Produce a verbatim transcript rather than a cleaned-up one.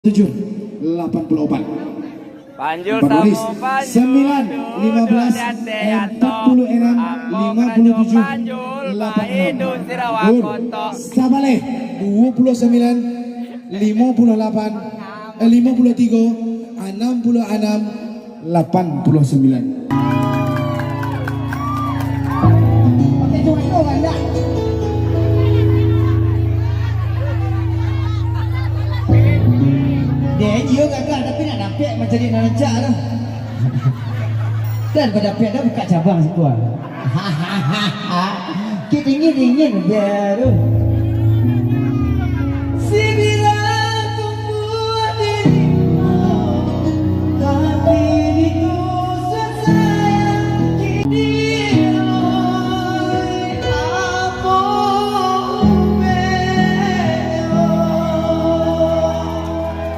tujuh, lapan puluh opat. Panjul. Empat baris. Samo panjul, sembilan, lima belas, duduak di ateh empat puluh enam, ambo lima puluh tujuh, karajo panjul, lapan enam. Bahidup sirawa. Gol. Kotok. Sabaleh, dua puluh sembilan, lima puluh lapan, eh, lima puluh tiga, enam puluh enam, lapan puluh sembilan. Pakai cuek tu, Banda. Dek, iyo gagah, tapi nak dapek mancari nan rancak tu. Kan badapek dah buka cabang siko ah. Kek dingin-dingin je tu.